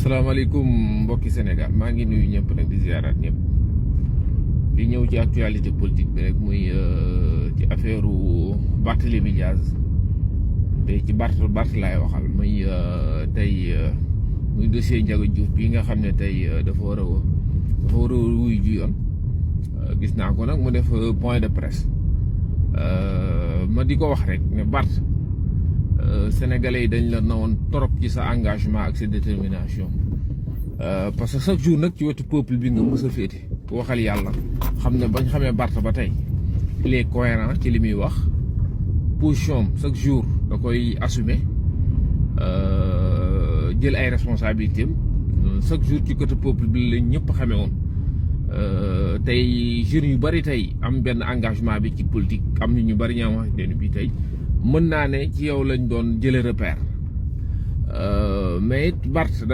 asalaamaaleykum mbokki Sénégal maa ngi nuyu ñëpp nag di ziaraat ñëpp di ñëw ci actualité politique bi rek muy ci affaire Barthélémy Dias te ci Bart laay waxal muy tey muy dossier Ndiaga Diouf bi nga xam ne tey dafa war a wuy ju yoon gis naa ko nag mu def point de presse ma di ko wax rek ne Bart sénégalais yi dañ la nawoon trop ci sa engagement ak sa détermination parce que chaque jour nag ci wetu peuple bi nga mës a féete waxal yàlla xam ne bañ xamee Bart ba tey il est cohérent ci li muy wax position chaque jour da koy assumer jël ay responsabilités chaque jour ci côté peuple bi la ñëpp xamee woon tey jeunes yu bari tey am benn engagement bi ci politique am nit ñu bari ñoo wax ne bi tey mën naa ne ci yow lañ doon jëlee repère mais Bart